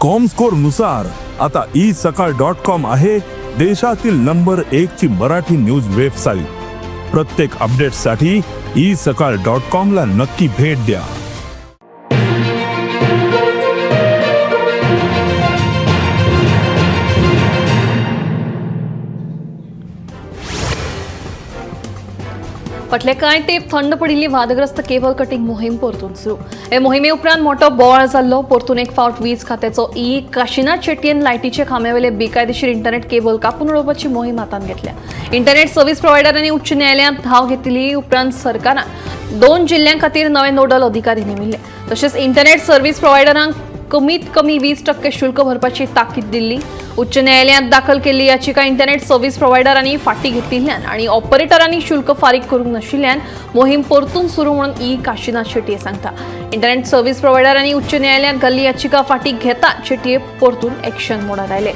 Comscore नुसार आता E सकाळ डॉट कॉम आहे देशातील नंबर एक ची मराठी न्यूज वेबसाईट. प्रत्येक अपडेटसाठी ई सकाळ डॉट कॉम ला नक्की भेट द्या. फाटले कांय तेंप थंड पडिल्ली वादग्रस्त केबल कटिंग मोहीम परतून सुरू. हे मोहिमे उपरांत मोठो बोवाळ जाल्लो. परतून एक फावट वीज खात्याचो ई काशिनाथ शेट्टीन लायटीचे खांब्यावेले बेकायदेशीर इंटरनेट केबल कापून उडोवपाची मोहीम हातांत घेतल्या. इंटरनेट सर्व्हिस प्रोव्हायडरांनी उच्च न्यायालयांत धांव घेतली. उपरांत सरकारान 2 जिल्ह्यां खातीर नवे नोडल अधिकारी नेमिल्ले. तशेंच इंटरनेट सर्व्हिस प्रोव्हायडरांक कमीत कमी 20% शुल्क भरपाची ताकीद दिल्ली. उच्च न्यायालयात दाखल केल्ली याचिका इंटरनेट सर्व्हिस प्रोव्हायडरांनी फाटी घेतिल्ल्यान आणि ऑपरेटरांनी शुल्क फारीक करूंक नाशिल्ल्यान मोहीम परतून सुरू म्हणून ई काशिनाथ शेटये सांगता. इंटरनेट सर्व्हिस प्रोव्हायडरांनी उच्च न्यायालयात घाल्ली याचिका फाटी घेता शेटये परतून एक्शन मोडार आयले.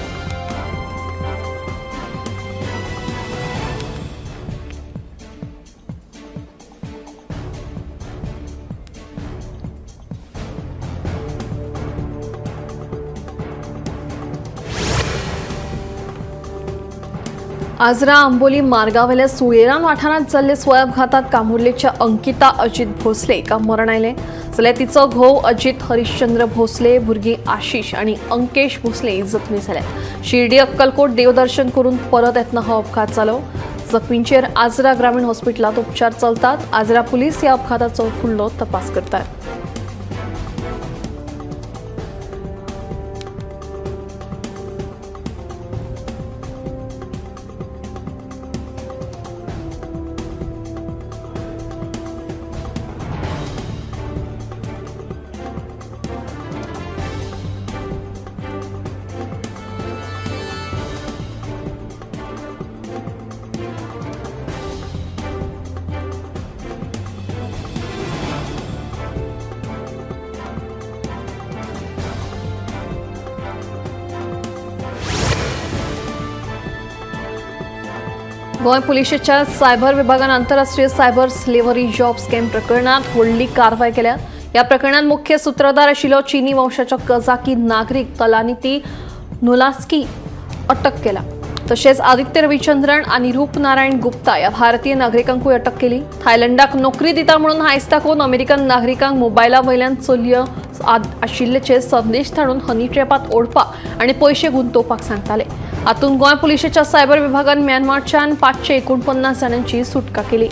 आजरा आंबोली मार्गावेल्या सुळेरान वाठारांत जाल्ले स्वयंअपघातात कामुर्लेच्या अंकिता अजित भोसले हिका मरण आयलें. जाल्यार तिचो घोव अजित हरिश्चंद्र भोसले, भुरगीं आशिष आनी अंकेश भोसले जखमी जाल्यात. शिर्डी अक्कलकोट देवदर्शन करून परत येतना हो अपघात जालो. जखमींचेर आजरा ग्रामीण हॉस्पिटलांत उपचार चलतात. आजरा पुलीस ह्या अपघाताचो फुडलो तपास करतात. गोंय पुलिशेच्या सायबर विभागान आंतरराष्ट्रीय सायबर स्लेवरी जॉब स्कॅम प्रकरणात व्हडली कारवाय केल्या. ह्या प्रकरणात मुख्य सूत्रधार आशिल्लो चीनी वंशाचो कझाकी नागरीक तलानिती नुलास्की अटक केला. तशेंच आदित्य रविचंद्रन आनी रूपनारायण गुप्ता ह्या भारतीय नागरिकांकूय अटक केली. थायलंडाक नोकरी दिता म्हणून हायस दाखोवन अमेरिकन नागरिकांक मोबायला वयल्यान चलयो आशिल्ल्याचे संदेश धाडून हनी ट्रॅपात ओडपाक आनी पयशे गुंतोवपाक सांगताले. हातूंत गोंय पुलिशेच्या सायबर विभागान म्यानमारच्यान 549 जाणांची सुटका केली.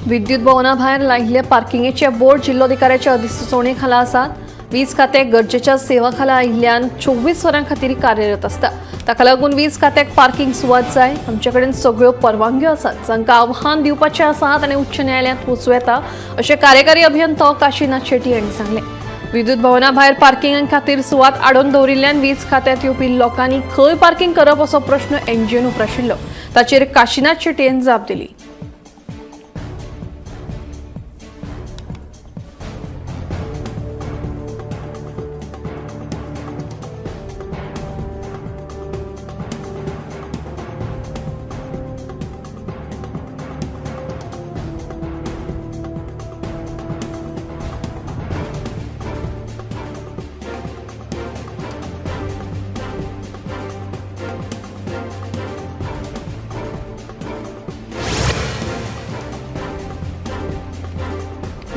विद्युत भवना भायर लायिल्ल्या पार्किंगेचे बोर्ड जिल्लोधिकाऱ्याच्या अधिसुचोवणे खाला आसात. वीज खातें गरजेच्या सेवा खाला आयिल्ल्यान 24 वरां खातीर कार्यरत आसता. ताका लागून वीज खात्याक पार्किंग सुवात जाय. आमचे कडेन सगळ्यो परवानग्यो आसात. जांकां आव्हान दिवपाचें आसा ताणें उच्च न्यायालयांत वचूं येता, अशें कार्यकारी अभियंतो काशिनाथ शेट्टी हांणी सांगलें. विद्युत भवना भायर पार्किंगा खातीर सुवात आडोवन दवरिल्ल्यान वीज खात्यांत येवपी लोकांनी खंय पार्किंग करप असो प्रश्न एनजीओन उप्राशिल्लो. ताचेर काशिनाथ शेट्टीन जाप दिली.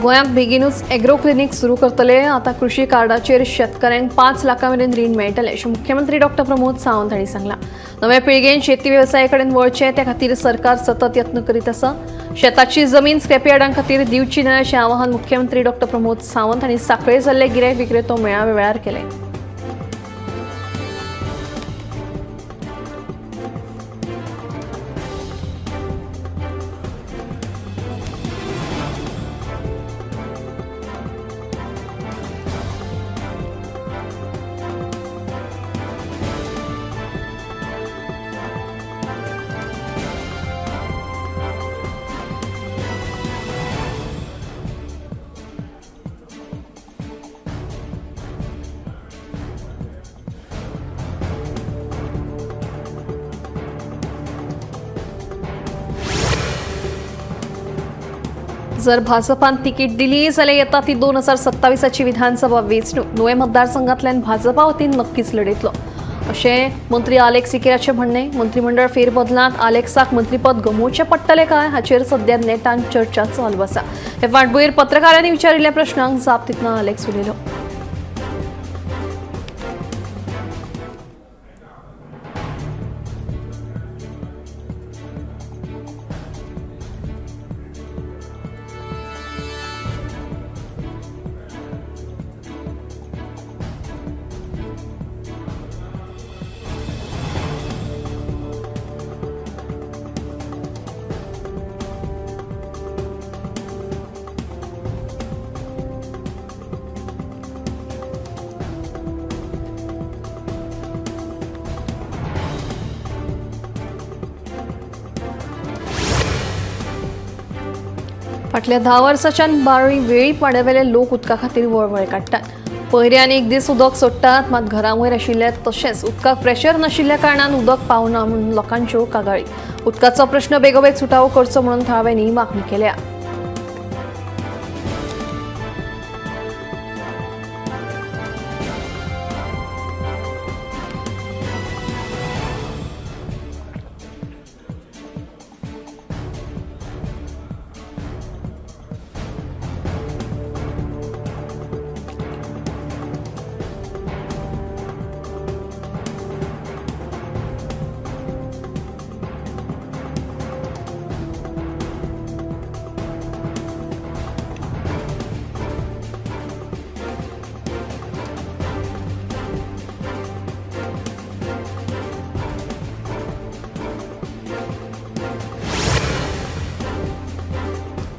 गोंयांत बेगीनूच एग्रो क्लिनीक सुरू करतले. आतां कृशी कार्डाचेर शेतकऱ्यांक 5 लाखां मेरेन रीण मेळटलें अशें मुख्यमंत्री डॉक्टर प्रमोद सावंत हांणी सांगलां. नव्या पिळगेन शेती वेवसाया कडेन वळचें त्या खातीर सरकार सतत यत्न करीत आसा. शेताची जमीन स्क्रॅपयार्डां खातीर दिवची न्हय अशें आवाहन मुख्यमंत्री डॉक्टर प्रमोद सावंत हांणी सांखळे जाल्ले गिरायक विक्रेतो मेळाव्या वेळार केलें. जर भाजपान तिकीट दिली जाल्यार येता ती 2027ची विधानसभा वेंचणूक नुवें मतदारसंघातल्यान भाजपा वतीन नक्कीच लढयतलो अशें मंत्री आलेक्स सिकेराचें म्हणणें. मंत्रिमंडळ फेरबदलांत आलेक्साक मंत्रीपद गमोवचें पडटलें काय हाचेर सध्या नेटान चर्चा चालू आसा. हे फाटभुंयेर पत्रकारांनी विचारिल्ल्या प्रश्नांक जाप दितना आलेक्स उलयलो. फाटल्या 10 वर्साच्यान बाळी वेळी पाड्यावेले लोक उदका खातीर वळवळ काडटात. पयऱ्यान एक दीस उदक सोडटात, मात घरा वयर आशिल्ल्या तशेंच उदकाक प्रेशर नाशिल्ल्या कारणान उदक पावना म्हणून लोकांच्यो कागाळी. उदकाचो प्रश्न बेगोबेग सुटावो करचो म्हणून थळाव्यांनी मागणी केल्या.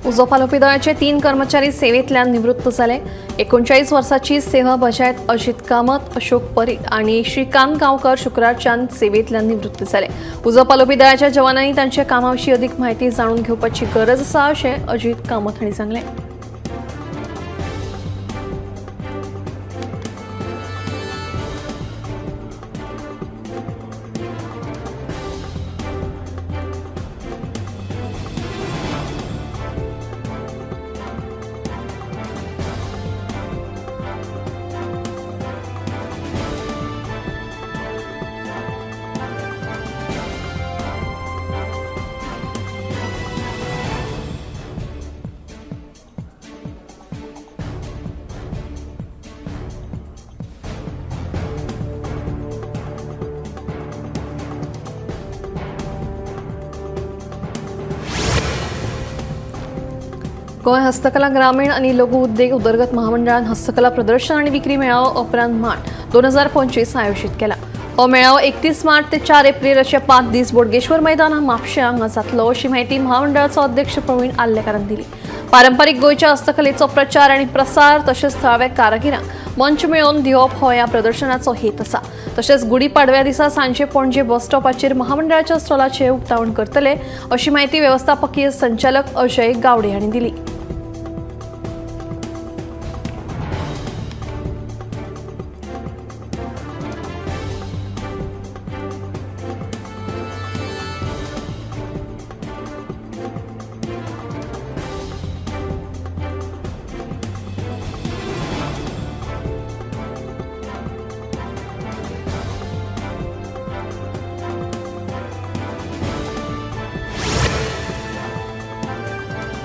उजो पालोवपी दळाचे 3 कर्मचारी सेवेंतल्यान निवृत्त जाले. 39 वर्साची सेवा बजायत अजित कामत, अशोक परीत आनी श्रीकांत गांवकर शुक्रारच्यान सेवेंतल्यान निवृत्त जाले. उजो पालोवपी दळाच्या जवानांनी तांच्या कामा विशीं अदीक म्हायती जाणून घेवपाची गरज आसा अशें अजित कामत हांणी सांगलें. गोंय हस्तकला ग्रामीण आणि लघु उद्योग उदरगत महामंडळान हस्तकला प्रदर्शन आणि विक्री मेळावो अपरांत मार्च 2025 आयोजित केला. हो मेळावो 31 मार्च ते 4 एप्रिल अशे 5 दीस बोडगेश्वर मैदान म्हापशें हांगा जातलो अशी माहिती महामंडळाचो अध्यक्ष प्रवीण आर्लेकारान दिली. पारंपरीक गोंयच्या हस्तकलेचो प्रचार आणि प्रसार तशेंच थळाव्या कारागिरांक मंच मेळोवन दिवप हो ह्या प्रदर्शनाचो हेत आसा. तशेंच गुढीपाडव्या दिसा सांजे पणजे बस स्टॉपाचेर महामंडळाच्या स्टॉलाचें उक्तावण करतले अशी माहिती व्यवस्थापकीय संचालक अजय गावडे हांणी दिली.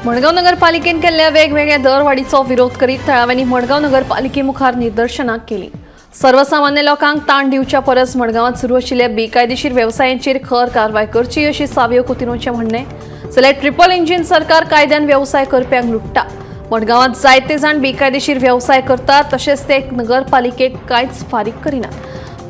मडगांव नगरपालिकेन केल्ल्या वेगवेगळ्या दरवाडीचो विरोध करीत थळाव्यांनी मडगांव नगरपालिके मुखार निदर्शनां केली. सर्वसामान्य लोकांक ताण दिवच्या परस मडगांवांत सुरू आशिल्ल्या बेकायदेशीर वेवसायांचेर खर कारवाय करची अशी सावियो कुतिनोचें म्हणणें. जाल्यार ट्रिपल इंजीन सरकार कायद्यान वेवसाय करप्यांक लुट्टा. मडगांवांत जायते जाण बेकायदेशीर वेवसाय करतात तशेंच ते नगरपालिकेक कांयच फारीक करिनात,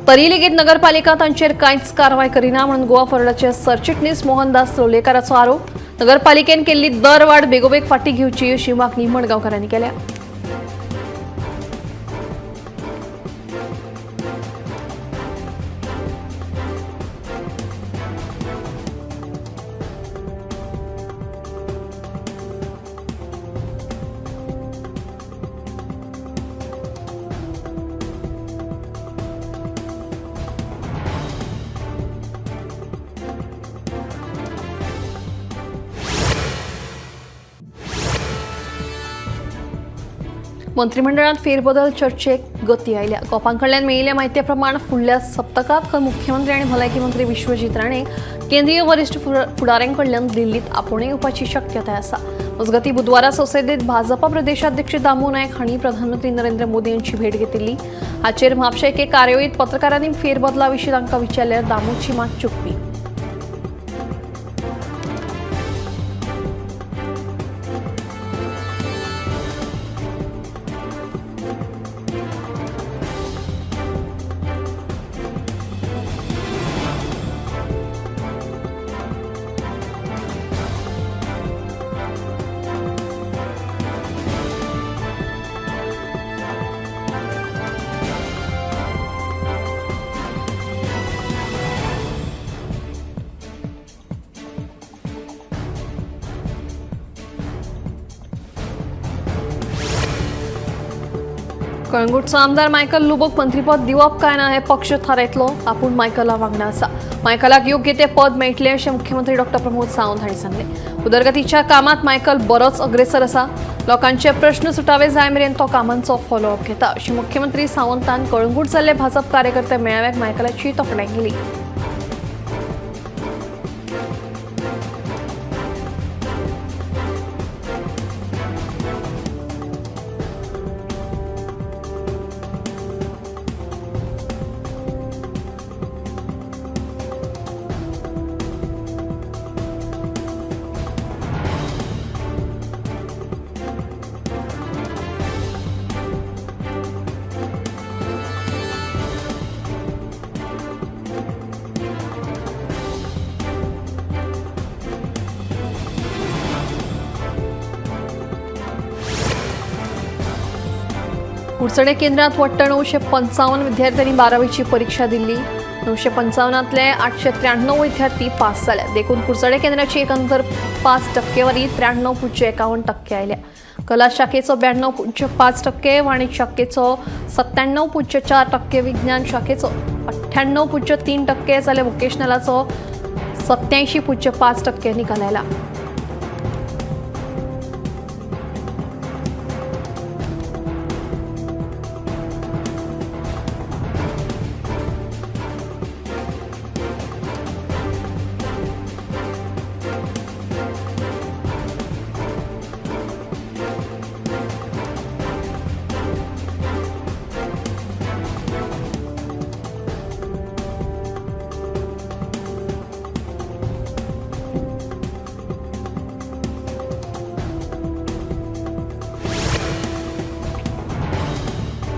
तरी लेगीत नगरपालिका तांचेर कांयच कारवाय करिना म्हणून गोवा फॉरवर्डाचे सरचिटणीस मोहनदास लोलयेकाराचो आरोप. नगरपालिकेन केल्ली दरवाड बेगोबेग फाटी घेवची अशी मागणी मडगांवकारांनी केल्या. मंत्रिमंडळात फेरबदल चर्चेक गती आयल्या. गोपां कडल्यान मेळिल्ल्या म्हायती प्रमाण फुडल्या सप्तकांत खंय मुख्यमंत्री आनी भलायकी मंत्री विश्वजीत राणे केंद्रीय वरिश्ठ फुडाऱ्यां कडल्यान दिल्लीत आपोवणें येवपाची शक्यताय आसा. मजगतीं बुधवारा संसदेत भाजपा प्रदेशाध्यक्ष दामू नायक हांणी प्रधानमंत्री नरेंद्र मोदी यांची भेट घेतिल्ली. हाचेर म्हापशा एके कार्यावळीत पत्रकारांनी फेरबदला विशीं तांकां विचारल्यार दामूची मात चुकपी. कळंगूटचो आमदार मायकल लोबोक मंत्रीपद दिवप काय ना हे पक्ष थारायतलो. आपूण मायकला वांगडा आसा. मायकलाक योग्य ते पद मेळटलें अशें मुख्यमंत्री डॉक्टर प्रमोद सावंत हांणी सांगलें. उदरगतीच्या कामात मायकल बरोच अग्रेसर आसा. लोकांचे प्रश्न सुटावे जाय मेरेन तो कामांचो फॉलोअप घेता अशें मुख्यमंत्री सावंतान कळंगूट जाल्ले भाजप कार्यकर्ते मेळाव्याक मायकलाची तोखणाय केली. कुडचडे केंद्रात वट्ट 955 विद्यार्थ्यांनी 12वीची परीक्षा दिली. 955तले 893 विद्यार्थी पास जाले. देखून कुडचडे केंद्राची एकंदर पास टक्केवारी 93.51% आयल्या. कला शाखेचो 92.5%, वाणिज्य शाखेचो 97.4%, विज्ञान शाखेचो 98.3% जाल्यार वोकेशनलाचो 87.5% निकाल आयला.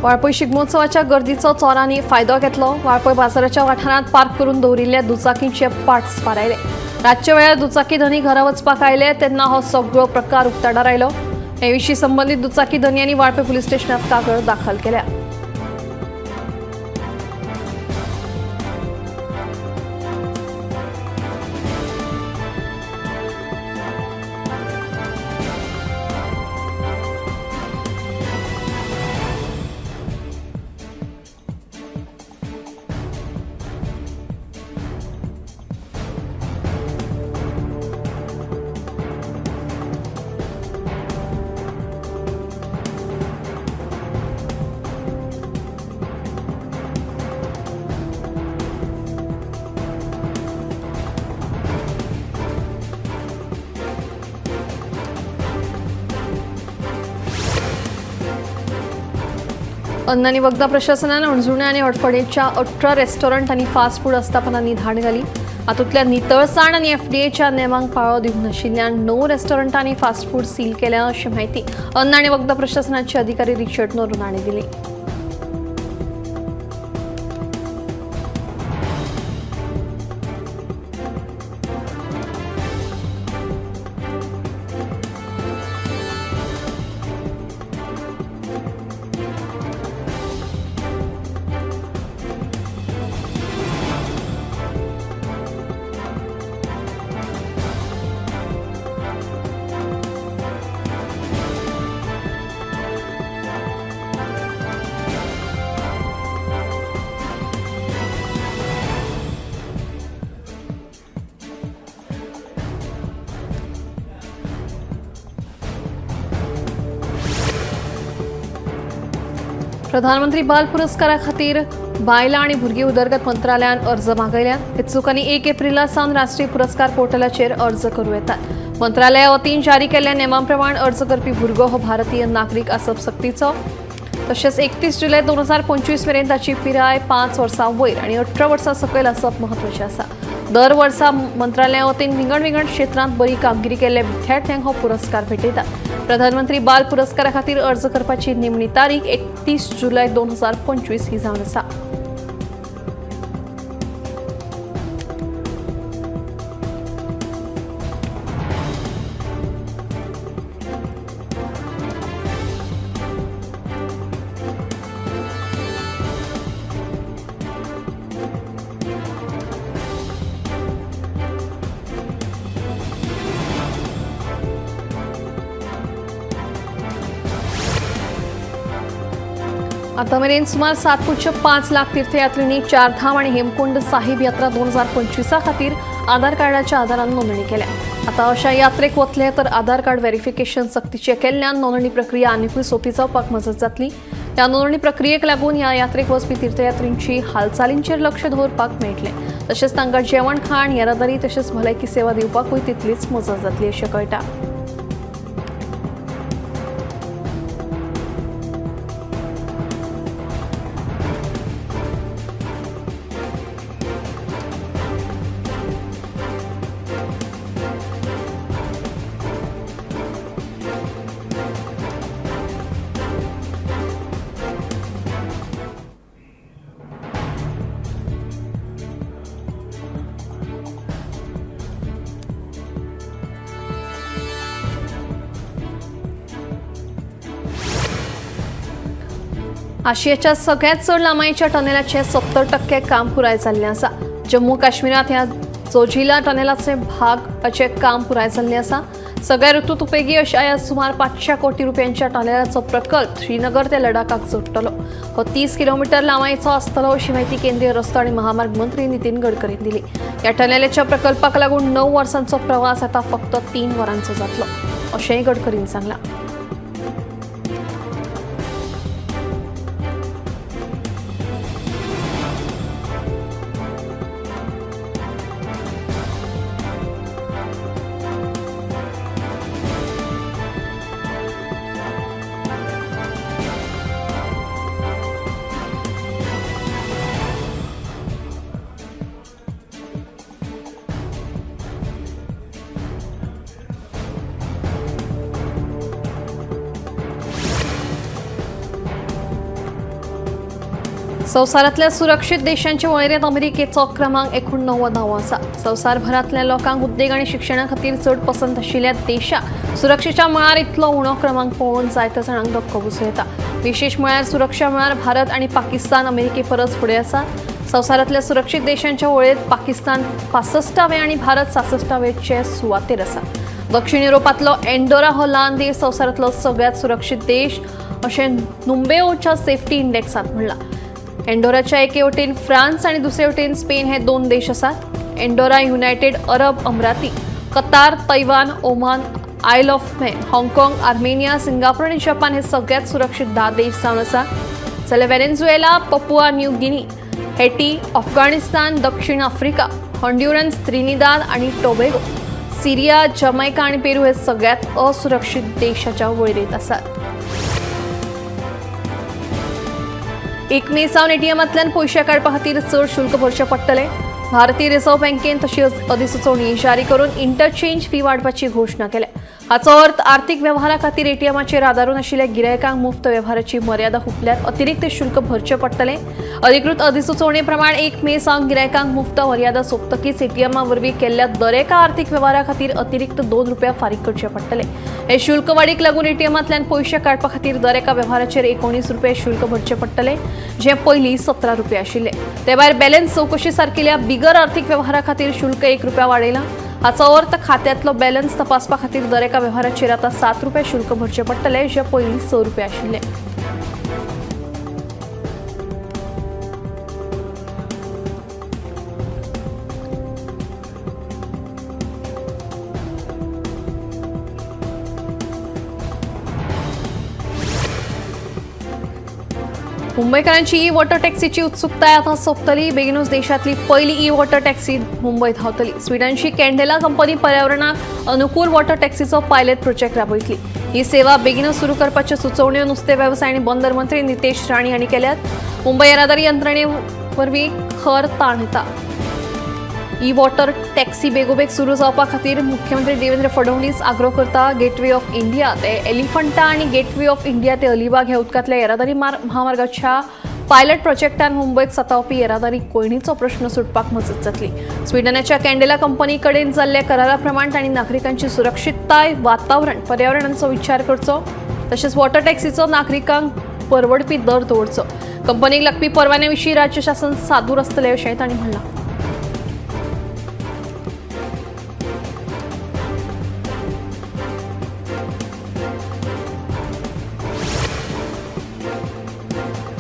वाळपय शिगमोत्सवाच्या गर्दीचो चोरांनी फायदो घेतलो. वाळपय बाजाराच्या वाठारांत पार्क करून दवरिल्ल्या दुचाकींचे पार्ट्स फारायले. रातच्या वेळार दुचाकी धनी घरा वचपाक आयले तेन्ना हो सगळो प्रकार उक्ताडार आयलो. हे विशीं संबंदीत दुचाकी धनयांनी वाळपय पुलीस स्टेशनात कागळ दाखल केल्या. अन्न आणि वखदां प्रशासनान हणजुणें आनी हडफडेच्या 18 रेस्टॉरंट आनी फास्ट फूड आस्थापनांनी धाड घाली. हातूंतल्या नितळसाण आनी एफडीएच्या नेमांक पाळो दिवंक नाशिल्ल्यान 9 रेस्टॉरंटांनी फास्ट फूड सील केल्या अशी म्हायती अन्न आनी वखदां प्रशासनाचे अधिकारी रिचर्ड नोरून हांणी दिली. प्रधानमंत्री बाल पुरस्कारा खातीर बायलां आनी भुरगीं उदरगत मंत्रालयान अर्ज मागयल्यात. इत्सुकांनी 1 एप्रिला सावन राष्ट्रीय पुरस्कार पोर्टलाचेर अर्ज करूं येतात. मंत्रालया वतीन जारी केल्ल्या नेमां प्रमाण अर्ज करपी भुरगो हो भारतीय नागरीक आसप सक्तीचो. तशेंच 31 जुलय 2025 मेरेन ताची पिराय 5 वर्सां वयर आनी 18 वर्सां सकयल आसप म्हत्वाचें आसा. दर वर्सा मंत्रालया वतीन विंगड विंगड क्षेत्रांत बरी कामगिरी केल्ल्या विद्यार्थ्यांक हो पुरस्कार भेटयतात. प्रधानमंत्री बाल पुरस्कारा खातीर अर्ज करपाची निमणी तारीख 31 जुलय 2025 ही जावन आसा. आता मेरेन सुमार 7.5 लाख तीर्थयात्रींनी चारधाम आणि हेमकुंड साहिब यात्रा 2025 खातीर आधार कार्डाच्या आधारान नोंदणी केल्या. आता अशा यात्रेक वतले तर आधार कार्ड व्हेरिफिकेशन सक्तीचें केल्ल्यान नोंदणी प्रक्रिया आनिकूय सोंपी जावपाक मजत जातली. ह्या नोंदणी प्रक्रियेक लागून ह्या यात्रेक वचपी तीर्थयात्रींची हालचालींचेर लक्ष दवरपाक मेळटलें. तशेंच तांकां जेवण खाण, येरादारी तशेंच भलायकी सेवा दिवपाकूय तितलीच मजत जातली अशें कळटा. आशियाच्या सगळ्यात चड लांबायेच्या टनेलाचे 70% काम पुराय जाल्लें आसा. जम्मू काश्मीरांत ह्या जोजिला टनेलाचे भागाचें काम पुराय जाल्लें आसा. सगळ्या ऋतूत उपेगी अशा ह्या सुमार 500 कोटी रुपयांच्या टनेलाचो प्रकल्प श्रीनगर ते लडाखाक जोडटलो. हो 30 किलोमिटर लांबायेचो आसतलो अशी म्हायती केंद्रीय रस्तो आनी महामार्ग मंत्री नितीन गडकरीन दिली. ह्या टनेलाच्या प्रकल्पाक लागून 9 वर्सांचो प्रवास आतां फक्त 3 वरांचो जातलो अशेंय गडकरीन सांगलां. संवसारांतल्या सुरक्षीत देशांचे वळेरेंत अमेरिकेचो क्रमांक 89 आसा. संवसारभरांतल्या लोकांक उद्देग आनी शिक्षणा खातीर चड पसंत आशिल्ल्या देशाक सुरक्षेच्या मळार इतलो उणो क्रमांक पळोवन जायत्या जाणांक धक्को बसूं येता. विशेश म्हळ्यार सुरक्षा मळार भारत आनी पाकिस्तान अमेरिके परस फुडें आसा. संवसारांतल्या सुरक्षीत देशांच्या वळेरेंत पाकिस्तान 65वे आनी भारत 66वेचे सुवातेर आसा. दक्षिण युरोपांतलो एंडोरा हो ल्हान देश संवसारांतलो सगळ्यांत सुरक्षीत देश अशें नुम्बेओच्या सेफ्टी इंडेक्सांत म्हणलां. एंडोराच्या एके वटेन फ्रांस आनी दुसरे वटेन स्पेन हे 2 देश आसात. Andorra, United Arab Emirates, Qatar, Taiwan, Oman, Isle of Man, हाँगकाँग, आर्मेनिया, सिंगापूर आनी जपान हे सगळ्यात सुरक्षीत 10 देश जावन आसा. जाल्यार Venezuela, Papua New Guinea, Haiti, Afghanistan, दक्षिण आफ्रिका, हॉन्ड्युरन्स, त्रिनिदाद आनी टोबेगो, सिरिया, जमैका आनी पेरू हे सगळ्यात असुरक्षीत देशाच्या वळेरेंत आसात. 1 मे सावन एटीएमांतल्यान पयशे काडपा खातीर चड शुल्क भरचें पडटलें. भारतीय रिझर्व्ह बँकेन तशी अधिसुचोवणी जारी करून इंटरचेंज फी वाडपाची घोशणा केल्या. हाचो अर्थ आर्थिक वेव्हारा खातीर एटीएमाचेर आदारून आशिल्ल्या गिरायकांक मुफ्त वेव्हाराची मर्यादा हुपल्यार अतिरिक्त शुल्क भरचें पडटलें. अधिकृत अधिसुचोवणे प्रमाण 1 मे सावन गिरायकांक मुफ्त मर्यादा सोंपतकीच एटीएमा वरवीं केल्ल्या दरेका आर्थिक वेव्हारा खातीर अतिरिक्त 2 रुपया फारीक करचे पडटले. हे शुल्क वाडीक लागून एटीएमांतल्यान पयशे काडपा खातीर दरेका वेव्हाराचेर 19 रुपये शुल्क भरचें पडटलें, जें पयलीं 17 रुपया आशिल्ले. ते भायर बॅलन्स चवकशी सारकिल्ल्या बिगर आर्थिक वेव्हारा खातीर शुल्क 1 रुपया वाडयलां. हाचो अर्थ खात्यांतलो बॅलन्स तपासपा खातीर दरेका वेव्हाराचेर आतां 7 रुपया शुल्क भरचें पडटलें, जें पयलीं 6 रुपया आशिल्ले. मुंबयकारांची ई वॉटर टॅक्सीची उत्सुकताय आता सोंपतली. बेगीनूच देशातली पयली ई वॉटर टॅक्सी मुंबयत धांवतली. स्विडनची कॅन्डेला कंपनी पर्यावरणाक अनुकूल वॉटर टॅक्सीचो पायलट प्रोजेक्ट राबयतली. ही सेवा बेगीनच सुरू करपाच्यो सुचोवण्यो नुस्तें वेवसाय आनी बंदर मंत्री नितेश राणे हांणी केल्यात. मुंबय येरादारी यंत्रणे वरवीं खर ताण येता. ई वॉटर टॅक्सी बेगोबेग सुरू जावपा खातीर मुख्यमंत्री देवेंद्र फडणवीस आग्रो करता. गेटवे ऑफ इंडिया ते एलिफंटा आनी गेटवे ऑफ इंडिया ते अलिबाग ह्या उदकांतल्या येरादारी महामार्गाच्या पायलट प्रोजेक्टान मुंबयत सतावपी येरादारी कोयणीचो प्रश्न सुटपाक मजत जातली. स्विडनाच्या कॅन्डेला कंपनी कडेन जाल्ल्या करारा प्रमाण तांणी नागरिकांची सुरक्षितताय, वातावरण, पर्यावरणाचो विचार करचो, तशेंच वॉटर टॅक्सीचो नागरिकांक परवडपी दर दवरचो. कंपनीक लागपी परवान्या विशीं राज्य शासन सादूर आसतलें अशेंय तांणी म्हणलां.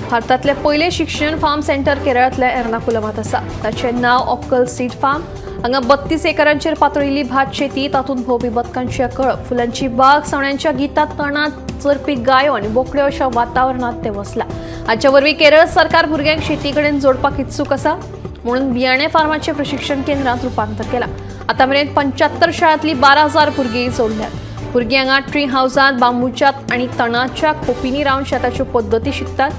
भारतातले पयले शिक्षण फार्म सेंटर केरळांतल्या एर्नाकुलमात आसा. ताचें नांव ऑक्कल सीड फार्म. हांगा 32 एकरांचेर पातळिल्ली भात शेती, तातूंत भोंवपी बदकांचे कळप, फुलांची बाग, सवण्यांच्या गितांत तणांत चरपी गायो आनी बोकड्यो अशा वातावरणांत ते वसला. हाचे वरवीं केरळ सरकार भुरग्यांक शेती कडेन जोडपाक इत्सूक आसा म्हणून बियाणे फार्माचें प्रशिक्षण केंद्रांत रुपांतर केलां. आतां मेरेन 75 शाळांतली 12,000 भुरगीं जोडल्यात. भुरगीं हांगा ट्री हावजांत बांबूच्या आनी तणाच्या खोपींनी रावन शेताच्यो पद्दती शिकतात.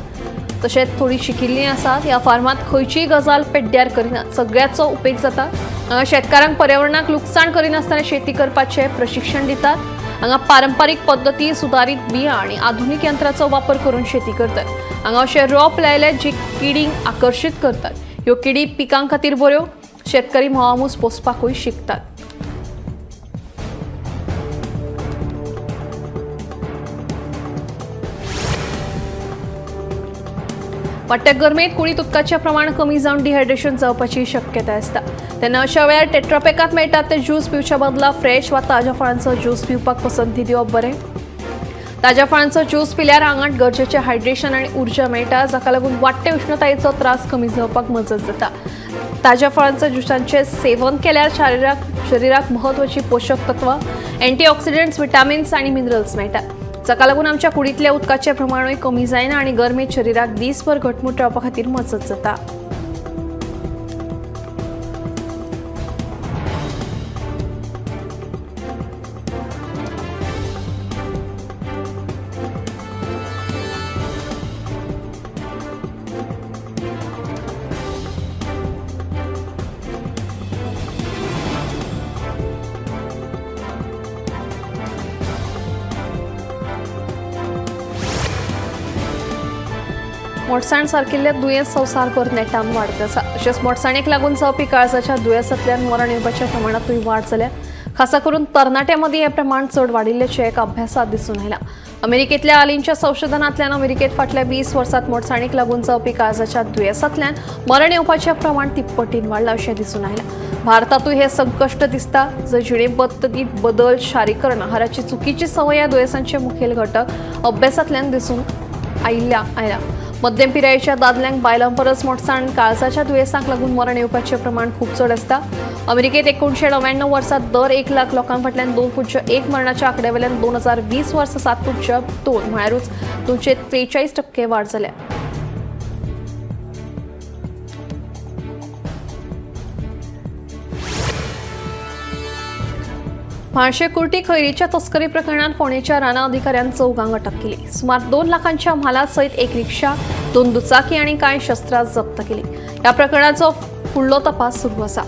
तशेंच थोडी शिकिल्लीं आसात. ह्या फार्मांत खंयचीय गजाल पेड्ड्यार करिनात, सगळ्याचो उपेग जाता. हांगा शेतकारांक पर्यावरणाक लुकसाण करिनासतना शेती करपाचें प्रशिक्षण दितात. हांगा पारंपारीक पद्दती, सुदारीत बियां आनी आधुनीक यंत्राचो वापर करून शेती करतात. हांगा अशे रोप लायले जी किडींक आकर्शीत करतात. ह्यो किडी पिकां खातीर बऱ्यो. शेतकरी म्होंवामूस पोसपाकूय शिकतात. वाडट्या गरमेंत कुडींत उदकाचें प्रमाण कमी जावन डिहायड्रेशन जावपाची शक्यताय आसता. तेन्ना अशा वेळार टेट्रापॅकांत मेळटात ते ज्यूस पिवच्या बदला फ्रेश वा ताज्या फळांचो ज्यूस पिवपाक पसंती दिवप बरें. ताज्या फळांचो ज्यूस पिल्यार आंगांत गरजेचें हायड्रेशन आनी उर्जा मेळटा, जाका लागून वाडटे उश्णतायेचो त्रास कमी जावपाक मजत जाता. ताज्या फळांच्या ज्युसांचें सेवन केल्यार शरिराक म्हत्वाची पोशक तत्वां, अँटीऑक्सिडंट्स, विटामिन्स आनी मिनरल्स मेळटात, जाका लागून आमच्या कुडींतल्या उदकाचें प्रमाणूय कमी जायना आनी गरमेंत शरिराक दीसभर घटमूट रावपा खातीर मजत जाता. मोटसाण सारकिल्ले दुयेंस संवसारभर नेटान वाडत आसा. तशेंच मोटसाणेक लागून जावपी काळजाच्या दुयेंसांतल्यान मरण येवपाच्या प्रमाणांतूय वाड जाल्या. खासा करून तरणाट्यां मदीं हें प्रमाण चड वाडिल्ल्याचें एका अभ्यासांत दिसून आयलां. अमेरिकेंतल्या आलींच्या संशोधनांतल्यान अमेरिकेंत फाटल्या 20 वर्सांत मोटसाणेक लागून जावपी काळजाच्या दुयेंसांतल्यान मरण येवपाचें प्रमाण तिप्पटीन वाडलां अशें दिसून आयलां. भारतांतूय हें संकश्ट दिसता. जंय जिणे पद्दतींत बदल, शारीकरण, आहाराची चुकीची संवय ह्या दुयेंसांचे मुखेल घटक अभ्यासांतल्यान दिसून आयला. मध्यम पिरायेच्या दादल्यांक बायलां परस मोटसाण काळजाच्या दुयेंसांक लागून मरण येवपाचें प्रमाण खूब चड आसता. अमेरिकेंत 1999 वर्सा दर 1 लाख लोकां फाटल्यान 2.1 मरणाच्या आंकड्यावेल्यान 2020 वर्सा 7.2 म्हळ्यारूच 243% वाड जाल्या. म्हाळशे कुर्टी खैरीच्या तस्करी प्रकरणात फोंडेच्या राना अधिकाऱ्यान 4 अटक केली. सुमार 2 लाखांच्या म्हाला सयत 1 रिक्षा, 2 दुचाकी आनी कांय शस्त्रां जप्त केली. ह्या प्रकरणाचो फुडलो तपास सुरू आसा.